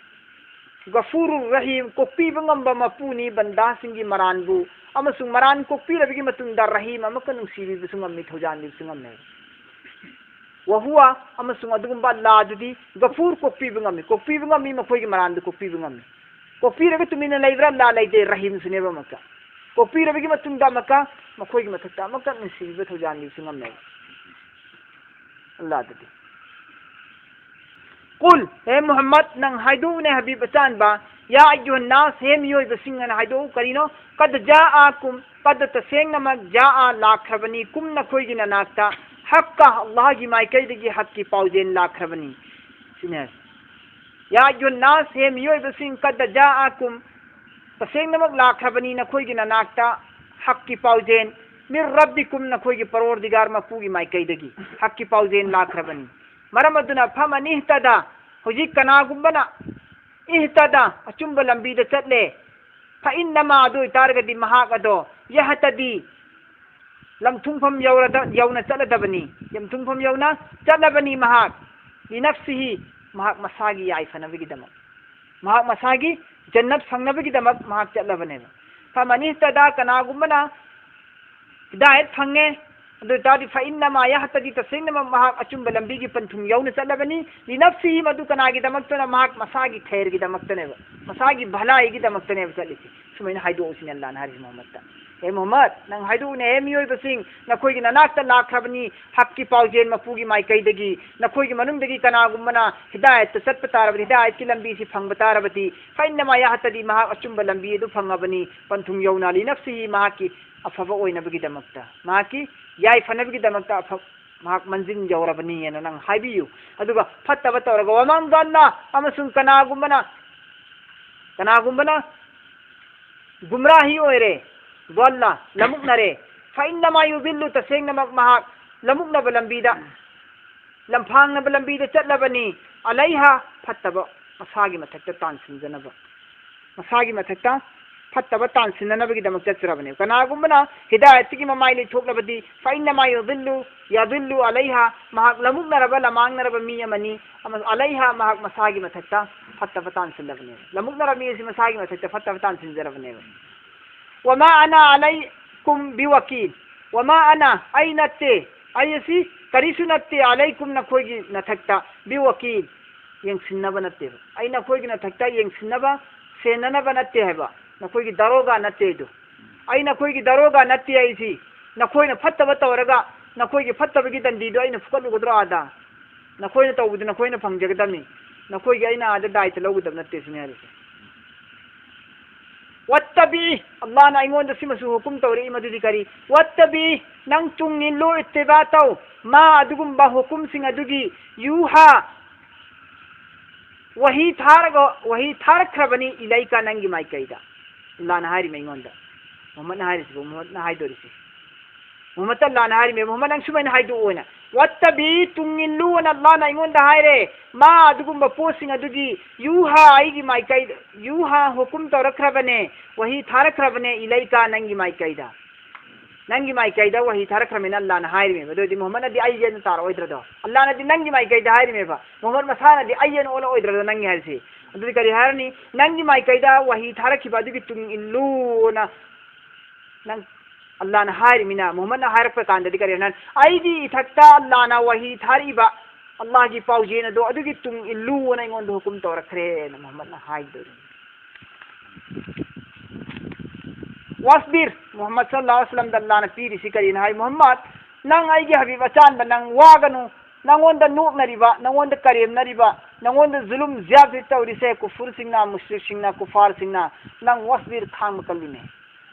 ꯒꯐꯨꯔꯨꯔ ꯔꯍꯤꯝ, ꯀꯣꯛꯄꯤꯕ ꯉꯝꯕ ꯃꯄꯨꯅꯤ ꯕꯟꯗꯥꯁꯤꯡꯒꯤ ꯃꯔꯥꯟꯕꯨ, ꯑꯃꯁꯨꯡ ꯃꯔꯥꯟ ꯀꯣꯛꯄꯤꯔꯕꯒꯤ ꯃꯇꯨꯡꯗ ꯔꯍꯤꯝ ꯑꯃꯨꯛꯀ ꯅꯨꯡꯁꯤꯕꯤꯕꯁꯨ ꯉꯝꯃꯤ, ꯊꯧꯖꯥꯟꯕꯤꯕꯁꯨ ꯉꯝꯃꯤ꯫ ꯋꯥꯍꯨꯋꯥ, ꯑꯃꯁꯨꯡ ꯑꯗꯨꯒꯨꯝꯕ ꯑꯜꯂꯥꯗꯨꯗꯤ ꯒꯐꯨꯔ, ꯀꯣꯛꯄꯤꯕ ꯉꯝꯃꯤ, ꯀꯣꯛꯄꯤꯕ ꯉꯝꯃꯤ, ꯃꯈꯣꯏꯒꯤ ꯃꯔꯥꯟꯗꯨ ꯀꯣꯛꯄꯤꯕ ꯉꯝꯃꯤ꯫ ꯀꯣꯛꯄꯤꯔꯒ ꯇꯨꯃꯤꯟꯅ ꯂꯩꯕ꯭ꯔꯥ? ꯑꯜꯂꯥ ꯂꯩꯇꯦ, ꯔꯍꯤꯝꯁꯨꯅꯦꯕ ꯑꯃꯨꯛꯀ꯫ ꯀꯣꯛꯄꯤꯔꯕꯒꯤ ꯃꯇꯨꯡꯗ ꯑꯃꯨꯛꯀ ꯃꯈꯣꯏꯒꯤ ꯃꯊꯛꯇ ꯑꯃꯨꯛꯀ ꯅꯨꯡꯁꯤꯕꯤꯕ ꯊꯧꯖꯥꯟꯕꯤꯕꯁꯨ ꯉꯝꯃꯦꯕ ꯑꯜꯂꯥꯗꯨꯗꯤ꯫ ꯀꯨꯜ, ꯍꯦ ꯃꯨꯍꯝꯃꯗ, ꯅꯪ ꯍꯥꯏꯗꯣꯛꯎꯅꯦ, ꯍꯕꯤꯕ ꯑꯆꯥꯟꯕ, ꯌꯥ ꯑꯌꯨꯍꯟ ꯅꯥꯁ, ꯍꯦ ꯃꯤꯑꯣꯏꯕꯁꯤꯡ, ꯑꯅ ꯍꯥꯏꯗꯣꯛꯎ꯫ ꯀꯔꯤꯅꯣ? ꯀꯗ ꯖꯥꯑꯥꯀꯨꯝ, ꯀꯗ, ꯇꯁꯦꯡꯅꯃꯛ, ꯖꯥꯑꯥ, ꯂꯥꯛꯈ꯭ꯔꯕꯅꯤ, ꯀꯨꯝ, ꯅꯈꯣꯏꯒꯤ ꯅꯅꯥꯛꯇ, ꯍꯛꯀ, ꯑꯜꯂꯥꯍꯒꯤ ꯃꯥꯏꯀꯩꯗꯒꯤ ꯍꯛꯀꯤ ꯄꯥꯎꯖꯦꯜ ꯂꯥꯛꯈ꯭ꯔꯕꯅꯤ꯫ ꯁꯤꯅꯦ꯫ ꯌꯥ ꯑꯌꯨꯍꯟ ꯅꯥꯁ, ꯍꯦ ꯃꯤꯑꯣꯏꯕꯁꯤꯡ, ꯀꯗ ꯖꯥꯑꯥꯀꯨꯝ, ꯇꯁꯦꯡꯅꯃꯛ ꯂꯥꯛꯈ꯭ꯔꯕꯅꯤ ꯅꯈꯣꯏꯒꯤ ꯅꯅꯥꯛꯇ ꯍꯛꯀꯤ ꯄꯥꯎꯖꯦꯜ, ꯃꯤꯔ ꯔꯕꯤꯀꯨꯝ, ꯅꯈꯣꯏꯒꯤ ꯄꯔꯣꯔꯗꯤꯒꯥꯔ ꯃꯄꯨꯒꯤ ꯃꯥꯏꯀꯩꯗꯒꯤ ꯍꯛꯀꯤ ꯄꯥꯎꯖꯦꯜ ꯂꯥꯛꯈ꯭ꯔꯕꯅꯤ꯫ ꯃꯔꯝ ꯑꯗꯨꯅ, ꯐꯃꯟ ꯏꯍꯇꯗꯥ, ꯍꯧꯖꯤꯛ ꯀꯅꯥꯒꯨꯝꯕꯅ, ꯏꯍꯇꯗꯥ, ꯑꯆꯨꯝꯕ ꯂꯝꯕꯤꯗ ꯆꯠꯂꯦ, ꯐ ꯏꯟꯅꯃꯥ, ꯑꯗꯨ ꯑꯣꯏꯇꯥꯔꯒꯗꯤ ꯃꯍꯥꯛ ꯑꯗꯣ, ꯌꯍꯇꯗꯤ, ꯂꯝꯊꯨꯡꯐꯝ ꯌꯧꯔꯗ-, ꯌꯧꯅ ꯆꯠꯂꯗꯕꯅꯤ, ꯂꯝꯊꯨꯡꯐꯝ ꯌꯧꯅ ꯆꯠꯂꯕꯅꯤ ꯃꯍꯥꯛ, ꯂꯤꯅꯐꯁꯤꯍꯤ, ꯃꯍꯥꯛ ꯃꯁꯥꯒꯤ ꯌꯥꯏꯐꯅꯕꯒꯤꯗꯃꯛ, ꯃꯍꯥꯛ ꯃꯁꯥꯒꯤ ꯖꯟꯅꯠ ꯐꯪꯅꯕꯒꯤꯗꯃꯛ ꯃꯍꯥꯛ ꯆꯠꯂꯕꯅꯦꯕ꯫ ꯐꯃꯟ ꯏꯍꯇꯗꯥ, ꯀꯅꯥꯒꯨꯝꯕꯅ ꯍꯤꯗꯥꯌꯠ ꯐꯪꯉꯦ, ꯑꯗꯨ ꯑꯣꯏꯇꯥꯔꯗꯤ, ꯐ ꯏꯟꯅꯃꯥ ꯌꯍꯇꯗꯤ, ꯇꯁꯦꯡꯅꯃꯛ ꯃꯍꯥꯛ ꯑꯆꯨꯝꯕ ꯂꯝꯕꯤꯒꯤ ꯄꯟꯊꯨꯡ ꯌꯧꯅ ꯆꯠꯂꯕꯅꯤ, ꯂꯤꯅꯐꯁꯤꯍꯤ, ꯃꯗꯨ ꯀꯅꯥꯒꯤꯗꯃꯛꯇꯅ? ꯃꯍꯥꯛ ꯃꯁꯥꯒꯤ ꯈꯩꯔꯒꯤꯗꯃꯛꯇꯅꯦꯕ, ꯃꯁꯥꯒꯤ ꯚꯂꯥꯏꯒꯤꯗꯃꯛꯇꯅꯦꯕ ꯆꯠꯂꯤꯁꯦ꯫ ꯁꯨꯃꯥꯏꯅ ꯍꯥꯏꯗꯣꯛꯎꯁꯤꯅꯦ ꯑꯜꯂꯥꯍꯅ ꯍꯥꯏꯔꯤꯁꯦ ꯃꯨꯍꯝꯃꯗꯇ꯫ ꯍꯦ ꯃꯨꯍꯝꯃꯗ, ꯅꯪ ꯍꯥꯏꯗꯣꯛꯎꯅꯦ, ꯍꯦ ꯃꯤꯑꯣꯏꯕꯁꯤꯡ, ꯅꯈꯣꯏꯒꯤ ꯅꯅꯥꯛꯇ ꯂꯥꯛꯈ꯭ꯔꯕꯅꯤ ꯍꯛꯀꯤ ꯄꯥꯎꯖꯦꯜ ꯃꯄꯨꯒꯤ ꯃꯥꯏꯀꯩꯗꯒꯤ, ꯅꯈꯣꯏꯒꯤ ꯃꯅꯨꯡꯗꯒꯤ ꯀꯅꯥꯒꯨꯝꯕꯅ ꯍꯤꯗꯥꯌꯠꯇ ꯆꯠꯄ ꯇꯥꯔꯕꯗꯤ, ꯍꯤꯗꯥꯌꯠꯀꯤ ꯂꯝꯕꯤꯁꯤ ꯐꯪꯕ ꯇꯥꯔꯕꯗꯤ, ꯐ ꯏꯟꯅꯃꯥ ꯌꯍꯇꯗꯤ, ꯃꯍꯥꯛ ꯑꯆꯨꯝꯕ ꯂꯝꯕꯤ ꯑꯗꯨ ꯐꯪꯉꯕꯅꯤ, ꯄꯟꯊꯨꯡ ꯌꯧꯅ, ꯂꯤꯅꯐꯁꯤꯍꯤ, ꯃꯍꯥꯛꯀꯤ ꯑꯐꯕ ꯑꯣꯏꯅꯕꯒꯤꯗꯃꯛꯇ, ꯃꯍꯥꯛꯀꯤ ꯌꯥꯏꯐꯅꯕꯒꯤꯗꯃꯛꯇ ꯑꯐ-, ꯃꯍꯥꯛ ꯃꯟꯖꯤꯟ ꯌꯧꯔꯕꯅꯤ ꯍꯥꯏꯅ ꯅꯪ ꯍꯥꯏꯕꯤꯌꯨ꯫ ꯑꯗꯨꯒ ꯐꯠꯇꯕ ꯇꯧꯔꯒ, ꯋꯃꯟ ꯗꯜꯂ, ꯑꯃꯁꯨꯡ ꯀꯅꯥꯒꯨꯝꯕꯅ, ꯀꯅꯥꯒꯨꯝꯕꯅ ꯒꯨꯝꯔꯥꯍꯤ ꯑꯣꯏꯔꯦ, ꯗꯜꯂ, ꯂꯃꯨꯛꯅꯔꯦ, ꯐ ꯏꯟꯅꯃꯥ ꯌꯨꯗꯤꯜꯂꯨ, ꯇꯁꯦꯡꯅꯃꯛ ꯃꯍꯥꯛ ꯂꯃꯨꯛꯅꯕ ꯂꯝꯕꯤꯗ, ꯂꯝꯐꯥꯡꯅꯕ ꯂꯝꯕꯤꯗ ꯆꯠꯂꯕꯅꯤ, ꯑꯂꯩꯍꯥ, ꯐꯠꯇꯕ ꯃꯁꯥꯒꯤ ꯃꯊꯛꯇ ꯇꯥꯟꯁꯤꯟꯖꯅꯕ, ꯃꯁꯥꯒꯤ ꯃꯊꯛꯇ ꯐꯠꯇꯕ ꯇꯥꯟꯁꯤꯟꯅꯅꯕꯒꯤꯗꯃꯛ ꯆꯠꯆꯔꯕꯅꯦꯕ꯫ ꯀꯅꯥꯒꯨꯝꯕꯅ ꯍꯤꯗꯥꯌꯠꯇꯒꯤ ꯃꯃꯥꯏ ꯂꯩꯊꯣꯛꯂꯕꯗꯤ, ꯐ ꯏꯟꯅꯃꯥ ꯌꯨꯗꯤꯜꯂꯨ, ꯌꯥꯗꯤꯜꯂꯨ ꯑꯂꯩꯍꯥ, ꯃꯍꯥꯛ ꯂꯃꯨꯛꯅꯔꯕ, ꯂꯃꯥꯡꯅꯔꯕ ꯃꯤ ꯑꯃꯅꯤ, ꯑꯃ-, ꯑꯂꯩꯍꯥ, ꯃꯍꯥꯛ ꯃꯁꯥꯒꯤ ꯃꯊꯛꯇ ꯐꯠꯇꯕ ꯇꯥꯟꯁꯤꯜꯂꯕꯅꯦꯕ꯫ ꯂꯃꯨꯛꯅꯔꯕ ꯃꯤ ꯑꯁꯤ ꯃꯁꯥꯒꯤ ꯃꯊꯛꯇ ꯐꯠꯇꯕ ꯇꯥꯟꯁꯤꯟꯖꯔꯕꯅꯦꯕ꯫ ꯋꯃꯥ ꯑꯅꯥ ꯑꯂꯩꯀꯨꯝ ꯕꯤꯋꯀꯤꯜ, ꯋꯃꯥ ꯑꯅꯥ, ꯑꯩ ꯅꯠꯇꯦ, ꯑꯩ ꯑꯁꯤ ꯀꯔꯤꯁꯨ ꯅꯠꯇꯦ ꯑꯂꯩꯀꯨꯝ, ꯅꯈꯣꯏꯒꯤ ꯅꯊꯛꯇ, ꯕꯤꯋꯀꯤꯜ, ꯌꯦꯡꯁꯤꯟꯅꯕ ꯅꯠꯇꯦꯕ꯫ ꯑꯩ ꯅꯈꯣꯏꯒꯤ ꯅꯊꯛꯇ ꯌꯦꯡꯁꯤꯟꯅꯕ, ꯁꯦꯟꯅꯅꯕ ꯅꯠꯇꯦ ꯍꯥꯏꯕ꯫ ꯅꯈꯣꯏꯒꯤ ꯗꯥꯔꯣꯒꯥ ꯅꯠꯇꯦ ꯑꯩꯗꯣ꯫ ꯑꯩ ꯅꯈꯣꯏꯒꯤ ꯗꯥꯔꯣꯒꯥ ꯅꯠꯇꯦ ꯑꯩꯁꯤ꯫ ꯅꯈꯣꯏꯅ ꯐꯠꯇꯕ ꯇꯧꯔꯒ ꯅꯈꯣꯏꯒꯤ ꯐꯠꯇꯕꯒꯤ ꯗꯟꯗꯤꯗꯣ ꯑꯩꯅ ꯐꯨꯀꯠꯂꯨꯒꯗ꯭ꯔꯣ ꯑꯥꯗ? ꯅꯈꯣꯏꯅ ꯇꯧꯕꯗꯨ ꯅꯈꯣꯏꯅ ꯐꯪꯖꯒꯗꯕꯅꯤ꯫ ꯅꯈꯣꯏꯒꯤ ꯑꯩꯅ ꯑꯥꯗ ꯗꯥꯏꯇ ꯂꯧꯒꯗꯕ ꯅꯠꯇꯦ ꯁꯤꯅꯤ ꯍꯥꯏꯔꯤꯁꯦ꯫ ꯋꯠꯇꯕꯤ, ꯑꯜꯂꯥꯍꯅ ꯑꯩꯉꯣꯟꯗ ꯁꯤꯃꯁꯨ ꯍꯨꯀꯨꯝ ꯇꯧꯔꯛꯏ, ꯃꯗꯨꯗꯤ ꯀꯔꯤ? ꯋꯠꯇꯕꯤ, ꯅꯪ ꯇꯨꯡ ꯏꯜꯂꯨ, ꯏꯠꯇꯤꯕꯥ ꯇꯧ, ꯃꯥ ꯑꯗꯨꯒꯨꯝꯕ ꯍꯨꯀꯨꯝꯁꯤꯡ ꯑꯗꯨꯒꯤ, ꯌꯨꯍꯥ, ꯋꯥꯍꯤ ꯊꯥꯔꯒ, ꯋꯥꯍꯤ ꯊꯥꯔꯛꯈ꯭ꯔꯕꯅꯤ, ꯏꯂꯩꯀ, ꯅꯪꯒꯤ ꯃꯥꯏꯀꯩꯗ꯫ ꯑꯜꯂꯥꯍꯅ ꯍꯥꯏꯔꯤꯃꯦ ꯑꯩꯉꯣꯟꯗ꯫ ꯃꯨꯍꯝꯃꯗꯅ ꯍꯥꯏꯔꯤꯁꯤꯕꯨ, ꯃꯨꯍꯝꯃꯗꯅ ꯍꯥꯏꯗꯣꯔꯤꯁꯤ꯫ ꯃꯨꯍꯝꯃꯗ ꯑꯜꯂꯥꯍꯅ ꯍꯥꯏꯔꯤꯃꯦ, ꯃꯨꯍꯝꯃꯗ ꯅꯪ ꯁꯨꯃꯥꯏꯅ ꯍꯥꯏꯗꯣꯛꯑꯣꯅ꯫ ꯋꯠꯇꯕꯤ, ꯇꯨꯡ ꯏꯜꯂꯨꯅ ꯑꯜꯂꯥꯍꯅ ꯑꯩꯉꯣꯟꯗ ꯍꯥꯏꯔꯦ꯫ ꯃꯥ ꯑꯗꯨꯒꯨꯝꯕ ꯄꯣꯠꯁꯤꯡ ꯑꯗꯨꯒꯤ ꯌꯨꯍꯥ ꯑꯩꯒꯤ ꯃꯥꯏꯀꯩꯗ, ꯌꯨꯍꯥ ꯍꯨꯀꯨꯝ ꯇꯧꯔꯛꯈ꯭ꯔꯕꯅꯦ, ꯋꯥꯍꯤ ꯊꯥꯔꯛꯈ꯭ꯔꯕꯅꯦ, ꯏꯂꯩꯀ ꯅꯪꯒꯤ ꯃꯥꯏꯀꯩꯗ꯫ ꯅꯪꯒꯤ ꯃꯥꯏꯀꯩꯗ ꯋꯥꯍꯤ ꯊꯥꯔꯛꯈ꯭ꯔꯃꯦꯅ ꯑꯜꯂꯥꯍꯅ ꯍꯥꯏꯔꯤꯃꯦꯕ꯫ ꯑꯗꯨ ꯑꯣꯏꯔꯗꯤ ꯃꯨꯍꯝꯃꯗꯅꯗꯤ ꯑꯩ ꯑꯅ ꯇꯥꯔꯛꯑꯣꯏꯗ꯭ꯔꯗꯣ? ꯑꯜꯂꯥꯍꯅꯗꯤ ꯅꯪꯒꯤ ꯃꯥꯏꯀꯩꯗ ꯍꯥꯏꯔꯤꯃꯦꯕ꯫ ꯃꯨꯍꯝꯃꯗ ꯃꯁꯥꯅꯗꯤ ꯑꯩ ꯑꯅ ꯑꯣꯜꯂꯛꯑꯣꯏꯗ꯭ꯔꯗꯣ ꯅꯪꯒꯤ ꯍꯥꯏꯔꯤꯁꯤ? ꯑꯗꯨꯗꯤ ꯀꯔꯤ ꯍꯥꯏꯔꯅꯤ? ꯅꯪꯒꯤ ꯃꯥꯏꯀꯩꯗ ꯋꯥꯍꯤ ꯊꯥꯔꯛꯈꯤꯕ ꯑꯗꯨꯒꯤ ꯇꯨꯡ ꯏꯜꯂꯨꯅ ꯅꯪ ꯑꯜꯂꯥꯍꯅ ꯍꯥꯏꯔꯤꯃꯤꯅ, ꯃꯨꯍꯝꯃꯗꯅ ꯍꯥꯏꯔꯛꯄ ꯀꯥꯟꯗꯗꯤ ꯀꯔꯤ ꯍꯥꯏꯅ? ꯑꯩꯒꯤ ꯏꯊꯛꯇ ꯑꯜꯂꯥꯍꯅ ꯋꯥꯍꯤ ꯊꯥꯔꯛꯏꯕ ꯑꯜꯂꯥꯍꯒꯤ ꯄꯥꯎꯖꯦꯜ ꯑꯗꯣ ꯑꯗꯨꯒꯤ ꯇꯨꯡ ꯏꯜꯂꯨꯅ ꯑꯩꯉꯣꯟꯗ ꯍꯨꯀꯨꯝ ꯇꯧꯔꯛꯈ꯭ꯔꯦꯅ ꯃꯨꯍꯝꯃꯗꯅ ꯍꯥꯏꯗꯣꯔꯤꯃꯤ꯫ ꯋꯥꯁꯕꯤꯔ, ꯃꯨꯍꯝꯃꯗ ꯁꯜꯂꯜꯂꯥꯍꯨ ꯑꯂꯩꯍꯤ ꯋꯁꯜꯂꯝꯗ ꯑꯜꯂꯥꯍꯅ ꯄꯤꯔꯤꯁꯤ ꯀꯔꯤꯅꯣ ꯍꯥꯏ? ꯃꯨꯍꯝꯃꯗ, ꯅꯪ ꯑꯩꯒꯤ ꯍꯕꯤꯕ ꯑꯆꯥꯟꯕ, ꯅꯪ ꯋꯥꯒꯅꯨ꯫ ꯅꯪꯉꯣꯟꯗ ꯅꯣꯛꯅꯔꯤꯕ, ꯅꯪꯉꯣꯟꯗ ꯀꯔꯦꯝꯅꯔꯤꯕ, ꯅꯪꯉꯣꯟꯗ ꯖꯨꯂꯨꯝ ꯖꯤꯌꯥꯗꯤ ꯇꯧꯔꯤꯁꯦ ꯀꯨꯐꯨꯔꯁꯤꯡꯅ, ꯃꯨꯁ꯭ꯔꯤꯛꯁꯤꯡꯅ, ꯀꯨꯐꯥꯔꯁꯤꯡꯅ, ꯅꯪ ꯋꯥꯁꯕꯤꯔ, ꯈꯥꯡꯕ ꯀꯜꯂꯨꯅꯦ꯫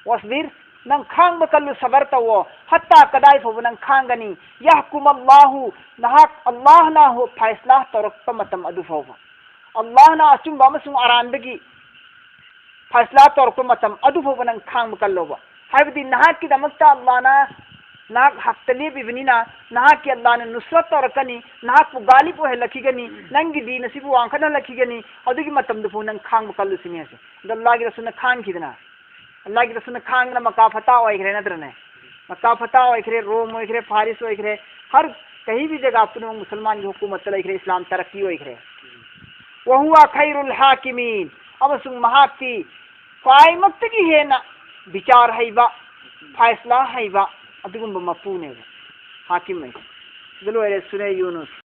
ꯋꯥꯁꯕꯤꯔ, ꯅꯪ ꯈꯥꯡꯕ ꯀꯜꯂꯨ, ꯁꯕꯔ ꯇꯧꯋꯣ꯫ ꯍꯠꯇꯥ, ꯀꯗꯥꯏ ꯐꯥꯎꯕ ꯅꯪ ꯈꯥꯡꯒꯅꯤ? ꯌꯍꯀꯨꯝ ꯑꯜꯂꯥꯍꯨ, ꯅꯍꯥꯛ ꯑꯜꯂꯥꯍꯅ ꯍꯨ-, ꯐꯥꯏꯁꯂꯥ ꯇꯧꯔꯛꯄ ꯃꯇꯝ ꯑꯗꯨ ꯐꯥꯎꯕ꯫ ꯑꯜꯂꯥꯍꯅ ꯑꯆꯨꯝꯕ ꯑꯃꯁꯨꯡ ꯑꯔꯥꯟꯕꯒꯤ ꯐꯥꯏꯁꯂꯥ ꯇꯧꯔꯛꯄ ꯃꯇꯝ ꯑꯗꯨ ꯐꯥꯎꯕ ꯅꯪ ꯈꯥꯡꯕ ꯀꯜꯂꯣꯕ꯫ ꯍꯥꯏꯕꯗꯤ ꯅꯍꯥꯛꯀꯤꯗꯃꯛꯇ ꯑꯜꯂꯥꯍꯅ ꯅꯍꯥꯛ ꯍꯛꯇ ꯂꯦꯞꯄꯤꯕꯅꯤꯅ, ꯅꯍꯥꯛꯀꯤ ꯑꯜꯂꯥꯍꯅ ꯅꯨꯁꯔꯠ ꯇꯧꯔꯛꯀꯅꯤ, ꯅꯍꯥꯛꯄꯨ ꯒꯥꯂꯤꯕ ꯑꯣꯏꯍꯜꯂꯛꯈꯤꯒꯅꯤ, ꯅꯪꯒꯤ ꯗꯤꯟ ꯑꯁꯤꯕꯨ ꯋꯥꯡꯈꯠꯍꯜꯂꯛꯈꯤꯒꯅꯤ, ꯑꯗꯨꯒꯤ ꯃꯇꯝꯗꯨ ꯐꯥꯎ ꯅꯪ ꯈꯥꯡꯕ ꯀꯜꯂꯨ ꯁꯤꯅꯤ ꯍꯥꯏꯁꯦ꯫ ꯑꯗꯣ ꯑꯜꯂꯥꯍꯒꯤ ꯔꯁꯨꯜꯅ ꯈꯥꯡꯈꯤꯗꯅ, ꯑꯜꯂꯥꯍꯒꯤ ꯔꯁꯨꯜꯅ ꯈꯥꯡꯗꯅ ꯃꯀꯥ ꯐꯇꯥ ꯑꯣꯏꯈ꯭ꯔꯦ ꯅꯠꯇ꯭ꯔꯅꯦ? ꯃꯀꯥ ꯐꯇꯥ ꯑꯣꯏꯈ꯭ꯔꯦ, ꯔꯣꯝ ꯑꯣꯏꯈ꯭ꯔꯦ, ꯐꯥꯔꯤꯁ ꯑꯣꯏꯈ꯭ꯔꯦ, ꯍꯔ ꯀꯍꯤ ꯚꯤ ꯖꯒꯥ ꯄꯨꯝꯅꯃꯛ ꯃꯨꯁꯜꯃꯥꯟꯒꯤ ꯍꯨꯀꯨꯃꯠꯇ ꯂꯩꯈ꯭ꯔꯦ, ꯏꯁꯂꯥꯝ ꯇꯔꯛꯀꯤ ꯑꯣꯏꯈ꯭ꯔꯦ꯫ ꯋꯍꯨꯋ ꯈꯩꯔꯨꯜ ꯍꯥꯀꯤꯃꯤꯟ, ꯑꯃꯁꯨꯡ ꯃꯍꯥꯛꯇꯤ ꯈ꯭ꯋꯥꯏꯃꯛꯇꯒꯤ ꯍꯦꯟꯅ ꯕꯤꯆꯥꯔ ꯍꯩꯕ, ꯐꯥꯏꯁꯂꯥ ꯍꯩꯕ ꯑꯗꯨꯒꯨꯝꯕ ꯃꯄꯨꯅꯦꯕ, ꯍꯥꯀꯤꯝ ꯍꯥꯏꯁꯦ꯫ ꯂꯣꯏꯔꯦ ꯁꯨꯅꯦ ꯌꯨꯅꯨꯁ꯫